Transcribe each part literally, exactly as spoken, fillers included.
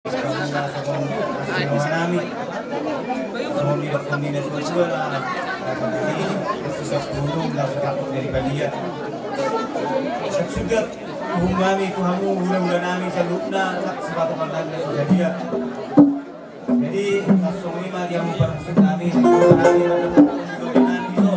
Songon nidok ni na tuatua, na sudah burung na sudah jadi balia. Sudah uhum nami tu hamu hulahula nami saluhutna, sipatokan nami na sudah dia. Jadi songon i ma di hamu parmusik nami, nami ma dapotan dope nami do.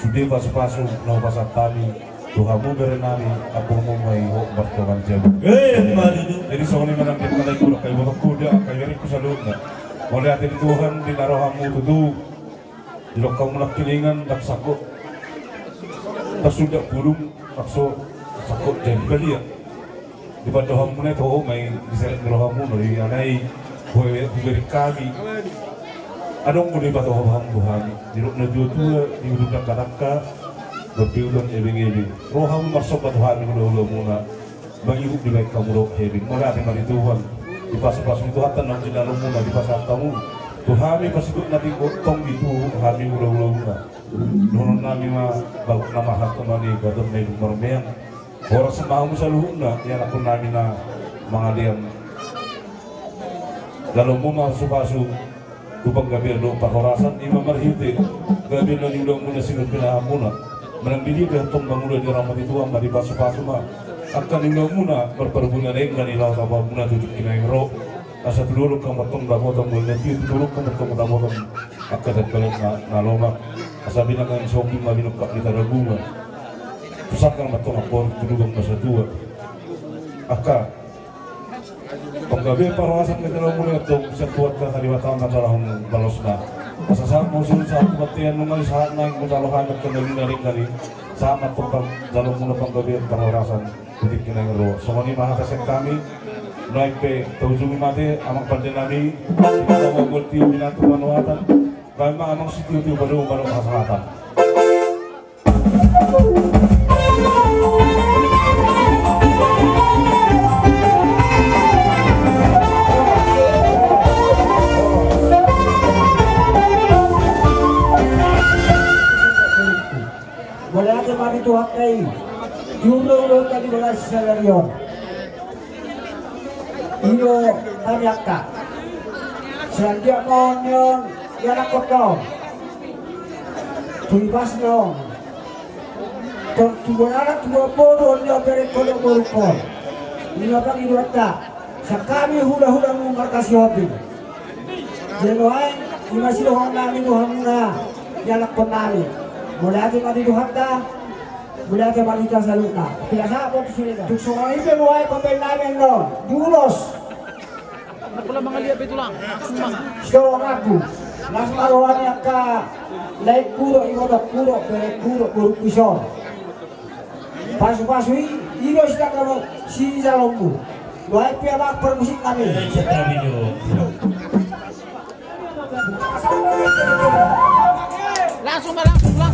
Sude pasupasu na hupasahat hami tu hamu bere nami, ampumu ma i ho martongan jabu. Jadi songon i ma nang di angka laengku, angka ibotongku, angka iberengku saluhutna. Mauliate di Tuhan di na rohamu tutu. Didok hamu nangkiningan, ndang sangkot, ndang sundat bulung, ndang so sangkot jadi balia. Dipandohanmuna i toho ma i di serep ni rohamuna, di na i hubereng hami. Adong do dipatohor hamu tu hami. Didok na tuatua, di ujung dangkadangka, bambiutan ebeng-ebeng. Ro hamu marsomba tu hami hulahulamuna. Mangihut dibaen hamu do hami. Mauliate ma di Tuhan. Dipasupasu ni Tuhanta naung jinalumuna dipasahat hamu tu hami, pasituhuk na tingkos tonggi tu hami hulahulauna. Dohonon nami ma, bagot na marhalto ma nian, baton na ibuk marmeang. Horas ma hamu saluhutna, ianakhon nami na mangalean. Jaloonmu ma pasupasu tu panggabean dohot parhorasan, i ma marhite gabean na niulaonmuna sian pinahanmuna. Manang di dia pe antong mangula, diramoti Tuhan ma, dipasupasu ma angka niulaonmuna, marparbue na denggan i laho tapaonmuna tu tingki na naeng ro. Asa tu dolok hamu antong dapotan mula na tio, tu dolok hamu antong dapotan angka tambalan na, na lomak. Asa binanga ni sombing ma binungkak ni tarabunga. Tu sanggar ma antong amporik, tu lubang ma satua. Angka panggabean parhorasan na jaloonmuna i antong sian Tuhanta Debata ma jaloonmuna balosna. Asa sahat ma muse sahat tu bontean, nunga sahat nang muse jalo hami angka na denggan i. Sahat ma antong jaloonmuna panggabean parhorasan tu tingki na naeng ro. Songon i ma hata sian hami. Nuaeng pe taujungi ma ate, amang pande nami. Sitio ma amang sitio-tio, padomu ma hasahatan. Mauliate ma di Tuhanta i. Jumolo tadi belas salarion. I do hami angka sian dia ma on ni on, ianakhon on. Tu ibasna on. Tor tu bona anak tu bona boru on ni on, berengkon dohot borungkon. I ma pangidoanta sian hami hulahulamu marga Sihombing. Jadi nuaeng i ma sidohonon nami tu hamuna, ianakhon nami. Mauliate ma di Tuhanta. Mauliate ma di hita saluhutna. Tung songon i pe nuaeng pambahen nami annon di ulos. Sitongahonku, las ma roha ni angka laengku dohot ibotongku dohot berengku dohot borungku i son. Pasupasu i, i do sitangkap sijaloonmu. Nuaeng pe amang parmusik nami. Langsung ma, langsung ma.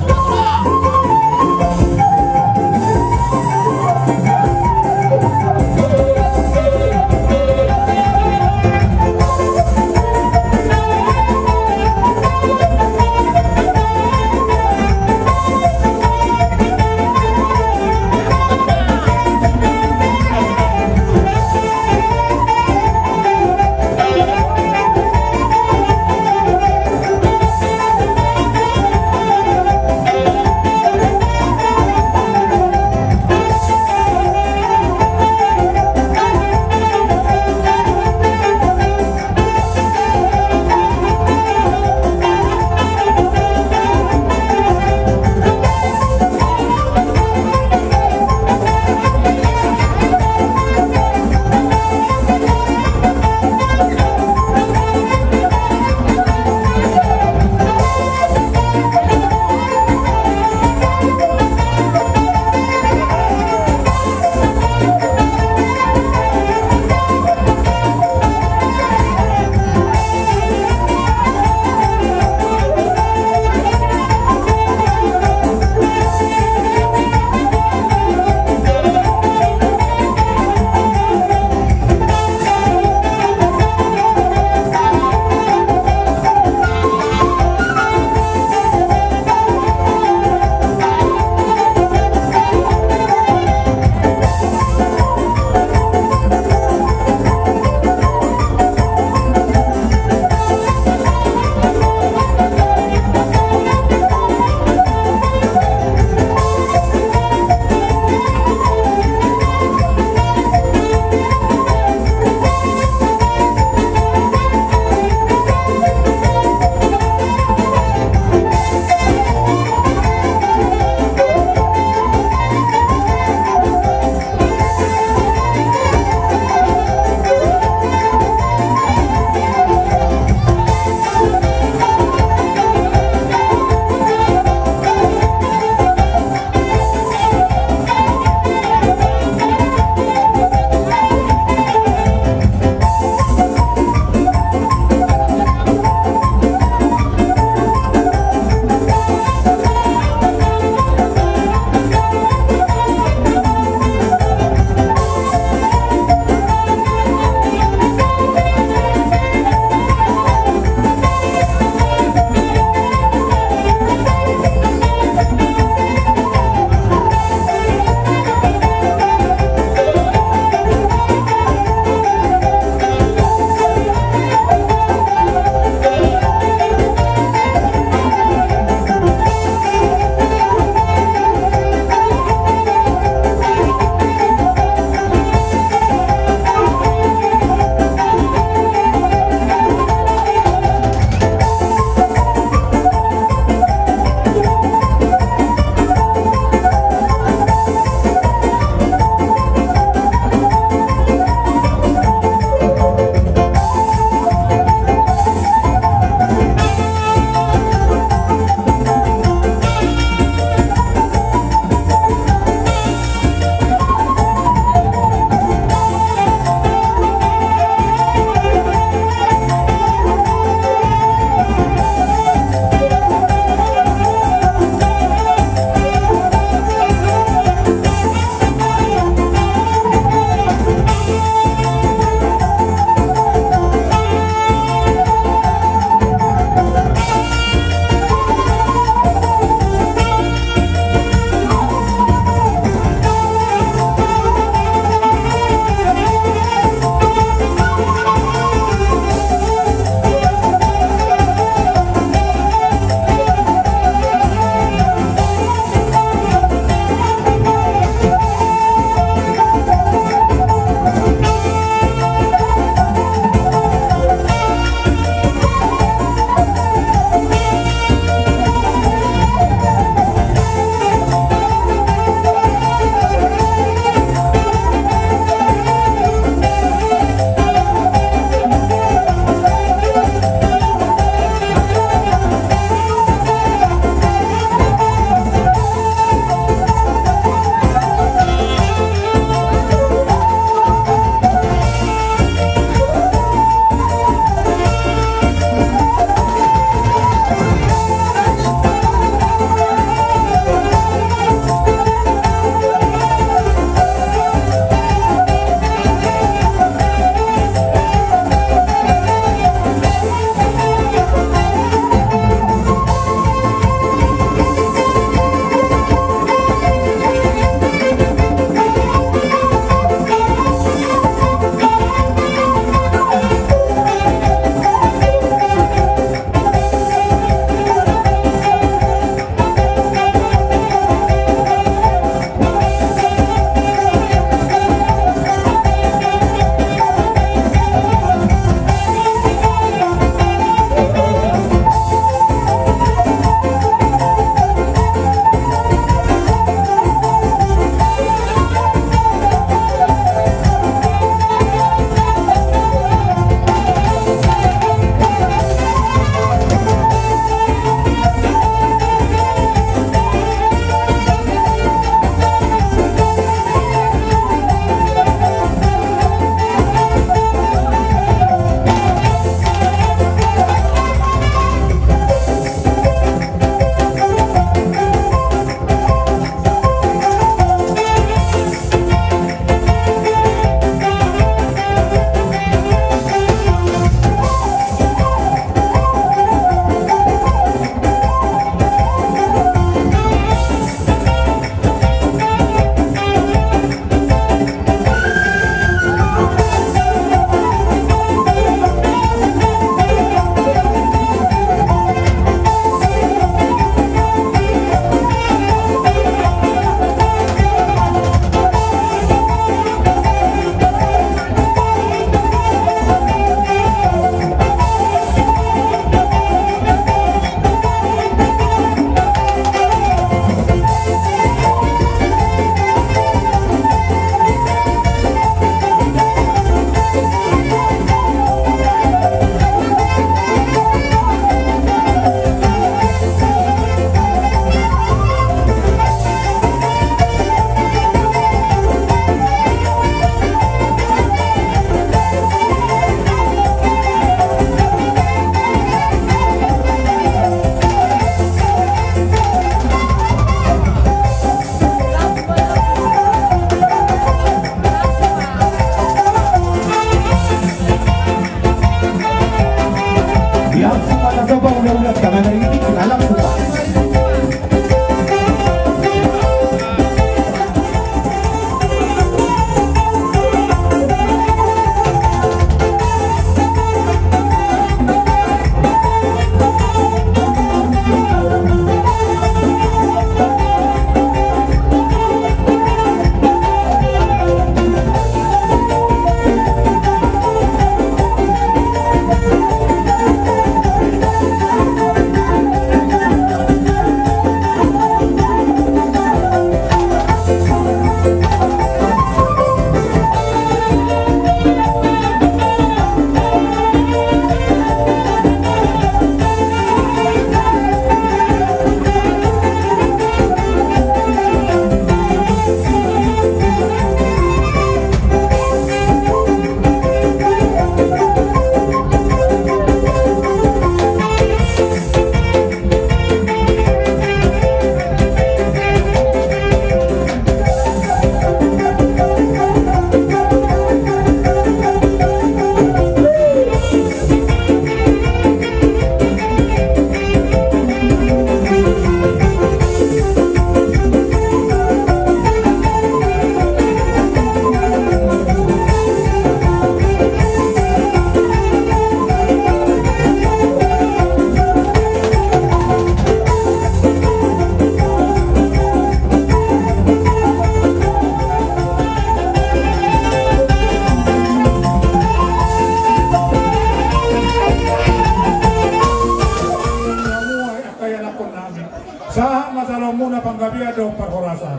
ma jaloonmuna panggabean dohot parhorasan.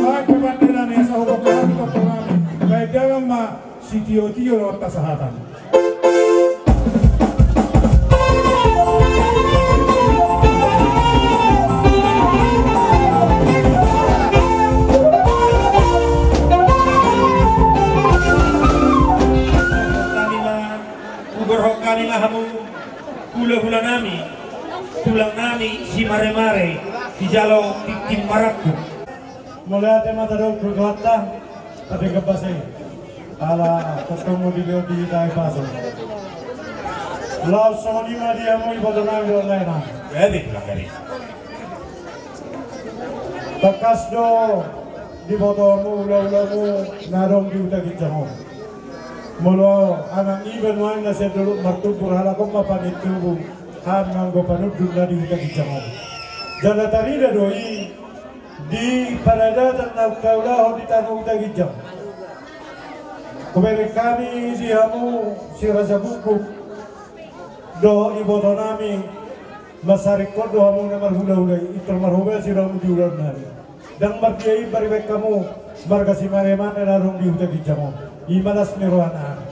Baen pe pande nami, asa huboto hami tongtong nami. Baen damang ma sitiotio dohot hasahatan. Hami ma, huborhat hami ma hamu, hulahula nami, tulang nami, simaremare, sijalo tingting marangkup. Mauliate ma tadok tu Tuhanta, tapi gabasa i. Ala tongtong dilehon di hita i pasu. Laos songon i ma di hamu iboto nami dohot lae nami. Jadi, pelanggaran. Tangkas do diboto hamu hulahulamu na adong di Huta Ginjang on. Molo anak ni banuan na sian dolok Martumbur, halak on ma panintubu, hami ma anggo panundun na di Huta Ginjang on. Jala tarida do i di paradatan na taulahon di tano Huta Ginjang. Hubereng hami di hamu si Raja Guguk dohot iboto nami, mansai ringkot do hamu na marhulahula i, pintor marhobasi do hamu di ulaon nami. Ndang mardia i paribaen hamu marga simaremare na adong di Huta Ginjang on. I ma las ni roha nami.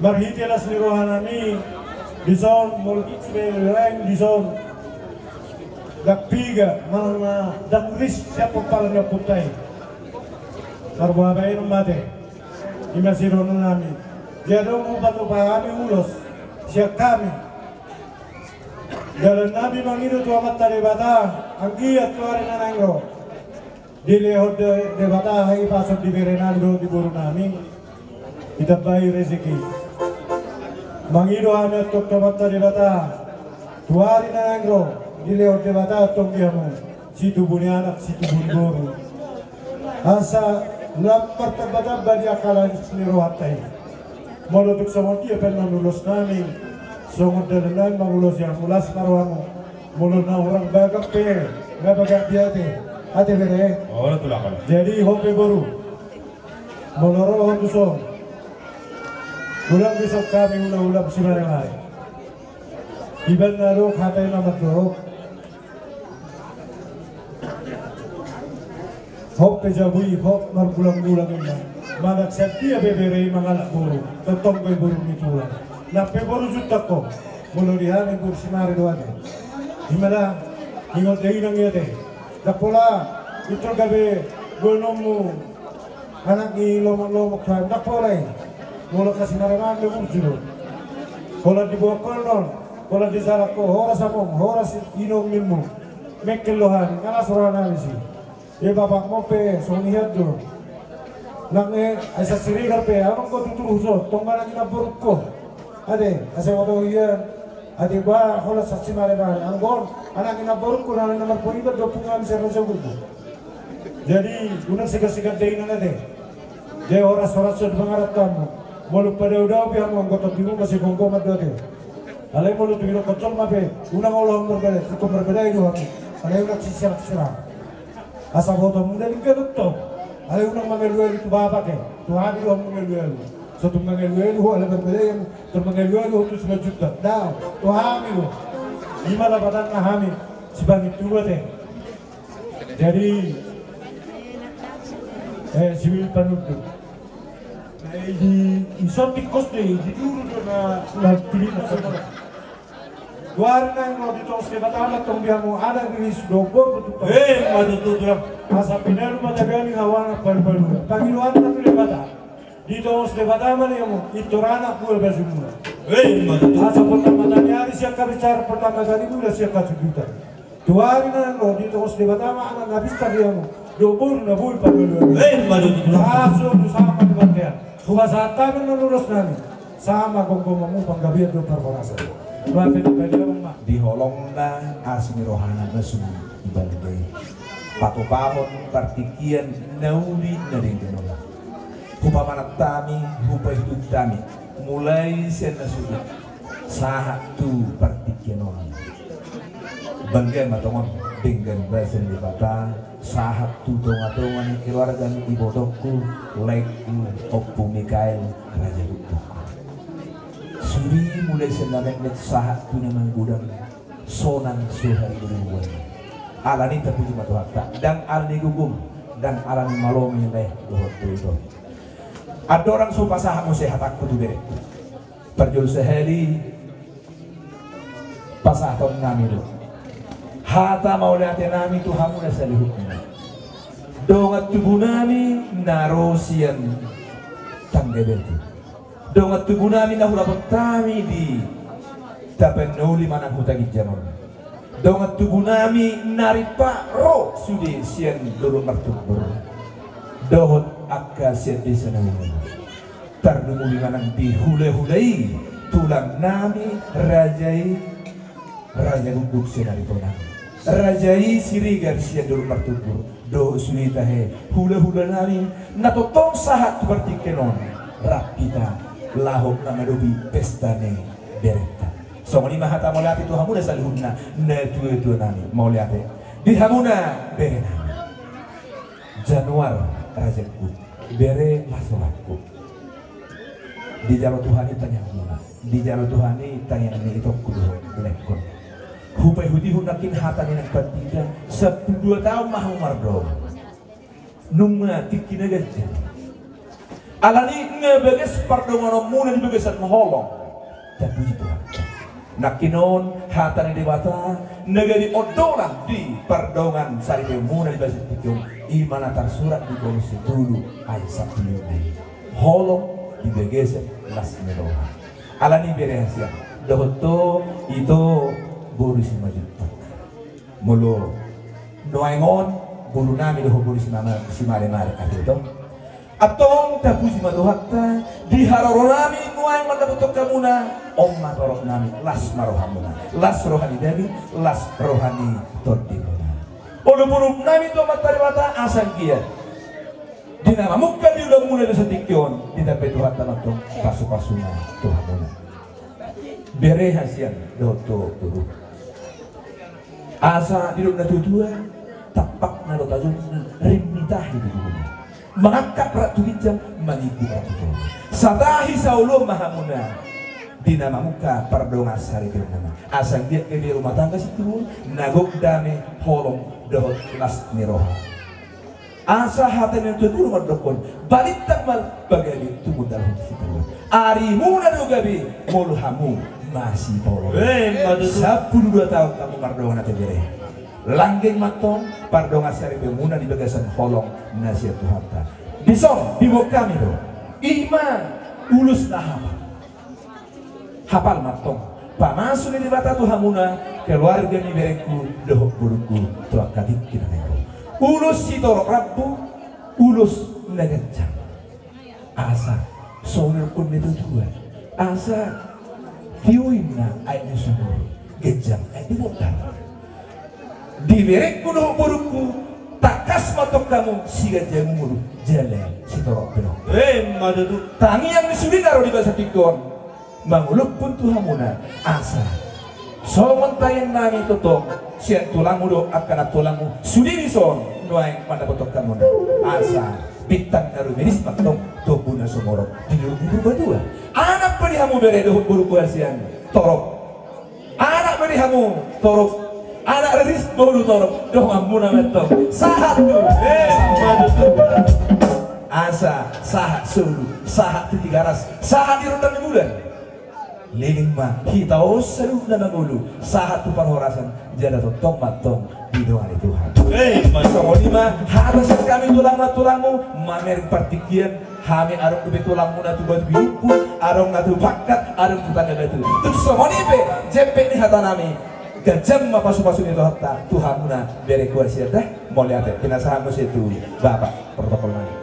Marhite las ni roha nami, dison molo tingki be laeng dison, ndang piga manang na ndang ris sian pomparan ni ompunta i. Marboha baenon ma ate. I ma sidohonon nami. Jadi adong hupatupa hami ulos sian hami. Dalan nami mangido tu Amanta Debata, anggiat tu ari na naeng ro dilehon De-, Debata hahipason di bere nami dohot di boru nami, ditambai rezeki. Mangido hami antong tu Amanta Debata, tu ari na naeng ro dilehon Debata antong di hamu situbu ni anak, situbu ni boru. Asa lam martambatamba di angka las ni rohanta i. Molo tung songon dia pe annon ulos nami, songon dalan nami mangulosi hamu, las ma rohamu. Molo na hurang bagak pe, nga bagak di ate. Ate bere. Olo, tulang, olo. Jadi, hot pe boru. Molo ro ho tuson, unang dison hami hulahula simaremare. Ibaen na adong hata i na mandok. Hot pe jabu i, hot margulanggulang i ma. Manang sian dia pe bere i mangalap boru, tongtong pe boru ni tulang. Nang pe boru jutak ho. Molo di hami boru simare do ate. I ma da, ingot da inang i ate. Ndang pola, pintor gabe boanonmu anak ni lomoklomok, ndang pola i. Molo angka simaremare do burju do. Holan diboan ho annon, holan disalak ho, horas among, horas inongilmu. Mengkel do hami, nga las roha nami disi. Ia bapakmu pe songon i hian do. Nang, eh, ai San Siregar pe, amang, ho tutu huso, tong ma anak ni namborungku. Ate, asa boto hian. Ate, ba holan San Simaremare, anggo on anak ni namborungku, na, na marpaiban do ompung nami si Raja Guguk. Jadi unang segan-segan da inang ate. Jadi horas-horas do pangarantoanmu. Molo padao-dao pe hamu, anggo tondimu masigomgoman do ate. Alai molo tung didok jolma pe, unang olo hamu marbadai, ingkon marbadai do hamu. Alai unang sisirang-sirang. Asa botomu na denggan do tong. Alai unang mangalualu tu bapak e, tu hami do hamu mangalualu. So tung mangalualu ho, alai marbadai hamu, tung mangalualu ho tu Simanjuntak. Daong, tu hami do. I ma lapatanna hami sipangintubu ate. Jadi, eh, sipanundun. Nah, di, dison tingkos do i, di duru do na, na pilihna songon on. Tu ari na naeng ro ditongos Debata ma antong di hamu anak ni ris dohot boru tu. Eh, ma tutu, tulang. Asa pinalu ma taganing, hamu anak palu-palu. Pangidoanna tu Debata. Ditongos Debata ma di hamu, pintor anak buha bajumuna. Eh, ma tutu. Asa pertama kali ari sian habisaran, pertama kali mula sian hasundutan. Tu ari na naeng ro ditongos Debata ma anak na pintar di hamu dohot boru na boi panggabean. Eh, ma tutu, tulang. Asa tu sama di bontean. Hupasahat hami annon ulos nami. Sama gomgomanmu panggabean dohot parhorasan. Baen pe na pede ma. Di holongna asi ni rohana na sumurung i, balga i. Patupahon partingkian na uli na denggan on. Hupamanat hami, hupaihut hami. Mulai sian na sumurung sahat tu partingkian on. Balga ma tongon denggan basa ni Debata, sahat tu tonga-tonga ni keluarga ni ibotongku, laengku, Ompu Mikael, Raja Guguk. Sude mulai sian na metmet sahat tu na manggodang, sonang so hariburuan. Alani i tapuji ma Tuhanta, ndang alani gugum, ndang alani malo ni lae dohot tu ito. Andorang so pasahat muse hatangku tu berengku, parjolo sahali pasahatonnami do hata mauliatenami tu hamu na saluhutna. Dongan tubunami na ro sian tangga batu. Dongan tubunami na hurapothami di Tapanuli manang Huta Ginjang on. Dongan tubunami na ripat ro sude sian Dolok Martumbur dohot angka sian desa na umum. Tardumuli manang di hulahula i tulangnami raja i, Raja Guguk sian Aritonang, raja i Siregar sian Dolok Martumbur, dohot sude tahe hulahulanami na tongtong sahat tu partingkian on rap hita laho mangadopi pesta ni berenta. Songon i ma hata mauliate tu hamu na saluhutna, na tuatuanami, mauliate di hamu na berenami. Januar, raja Guguk, bere las rohangku. Dijalo Tuhan i tangiangmuna, dijalo Tuhan i tangiang ni itongku dohot lengkon. Hupaihutihut nangkin hata ni nang pandita, sampulu dua taon ma hamu mardongan. Nunga tingki na ganjang. Alani i nunga bagas pardonganonmuna di bagasan holong. Tapuji Tuhan. Nangkin on hata ni Debata na gabe ondolan di pardongan saripeonmuna di bagasan tingki on, i ma na tarsurat di Kolose tolu ayat sampulu lima i. Holong di bagasan las ni roha. Alani i bere hasian dohot tu ito boru Simanjuntak. Molo nuaeng on borunami dohot boru Simama-, Simaremare ate tong. Antong tapuji ma Tuhanta, di haroronami nuaeng mandapothon hamuna, on ma toropnami, las ma rohamuna, las roha ni daging, las roha ni tondimuna. Olopolopnami tu Amanta Debata asa anggiat di na mamungka di ulaonmuna di bagasan tingki on, ditambai Tuhanta ma antong pasupasuna tu hamuna. Bere hasian dohot tu boru. Asa didok na tuatua, tampak na do tajomna, rim ni tahi do juguna. Mangangkat rap tu ginjang, mangimbung rap tu toru. Satahi saoloan ma hamuna di na mamungka pardongan saripeonmuna. Asa anggiat gabe rumah tangga situru, na gok dame, holong dohot las ni roha. Asa hata ni natuatua mandokkon, balintang ma pagabe tumundalhon situruon. Arimuna do gabe molo hamu masipolon. Emma tutu. Sampulu dua taon hamu mardongan ate bere. Langgeng ma antong pardongan saripeonmuna di bagasan holong na sian Tuhanta. Dison diboan hami do, i ma ulos na hapal. Hapal ma antong pamasu ni Debata tu hamuna, keluarga ni berengku dohot borungku tu angka tingki na naeng ro. Ulos sitorop rambu, ulos na ganjang. Asa songon na nidokkon ni natuatua, asa tio inna aek ni sumur, ganjang aek ni bondar. Di berengku dohot borungku, tangkas ma antong hamu siganjang umur jala sitorop pinompar. Emma tutu. Tangiang ni sude na ro di bagasan tingki on mangolophon tu hamuna, asa songon tangiangnami tongtong sian tulangmu dohot angka nantulangmu, sude dison nuaeng mandapothon hamuna, asa bintang na rumiris ma antong tombu na sumorop di Dolok ni Purbatua. Anak pe di hamu bere dohot borungku hasian, torop. Anak pe di hamu torop, anak riris boru torop, donganmuna ma antong. Sahat tu. Emma tutu. Asa sahat solu, sahat tu Tigaras, sahat di rondang ni bulan. Leleng ma hita on saluhutna mangolu, sahat tu parhorasan, jala tongtong ma antong didongani Tuhan. Emma tutu. Songon i ma hata sian hami tulang, tulangmu, mamereng partingkian. Hami adong dope tulangmuna tu Batu Bidungku, adong na tu Pangkat, adong tu Tangga Batu. Tung songon i pe jempek ni hatanami, ganjang ma pasupasu ni Tuhanta tu hamuna berengku hasian da. Mauliate, pinasahat muse tu Bapak protokol nami.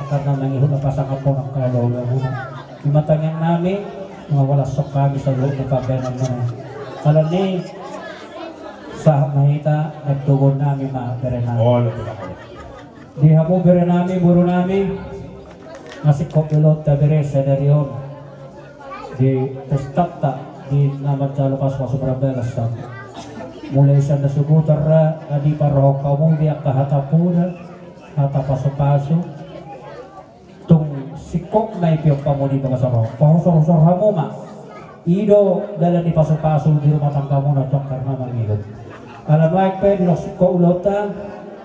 Karena mangihut na pasangaphon angka ulaonmuna. Ima tangiang nami, nunga horas songon hami saluhutna pambahenanmuna. Alani i, sahat ma hita, naeng toguon nami ma berenami. Di hamu berenami, borunami, na singkop ulaonta bere sadari on di pestanta, di na manjalo pasupasu marbagas hamu. Mulai sian na sahuta ra na diparrohahon hamu di angka hata poda, hata pasupasu. Tung singkop ma i pe on hamu di bagasan roha, pahusorhusor hamu ma. I do dalan ni pasupasu di rumah tanggamuna tu angka na mangihut. Ala nuaeng pe didok singkop ulaonta,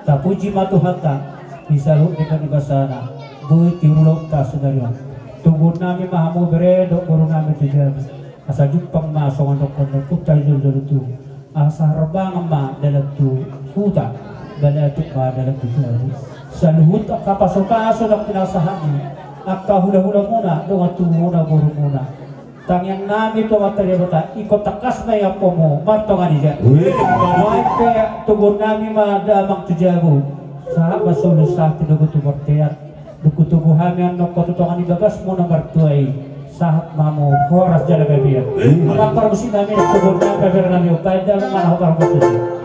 tapuji ma Tuhanta di saluhut ni basana. Boi tiur ulaonta sadari on. Toguon nami ma hamu bere dohot boru nami tu jabu. Asa jumpang ma songon dokkon ni ompunta di jolo-jolo tubu. Asa harbangan ma dalan tu huta, balatuk ma dalan tu jabu. Saluhut angka pasupasu na pinasahatmu, angka hulahulamuna, dongan tubumuna, borumuna. Tangiang nami tu Amanta Debata, ingkon tangkas ma i ampumu martonga ni jabu. Nuaeng pe toguon nami ma damang tu jabu. Sahat ma solu sahat tu dogu tu bontean. Dung hutogu hami annon ho tu tonga ni bagasmu na martua i, sahat ma hamu horas jala gabe. Ima. Amang parmusik nami, nang toguon nami, pabere nami, umbaen damang ma na ho parmusik.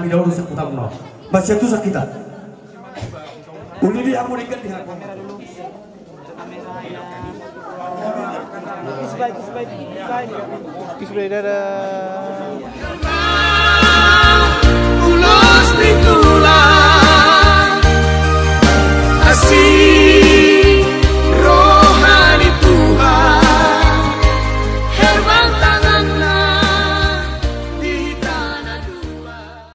Daulu sakutamno. Masiantusan hita. Uli di hamu denggan di hamu. Kisbay, dadah.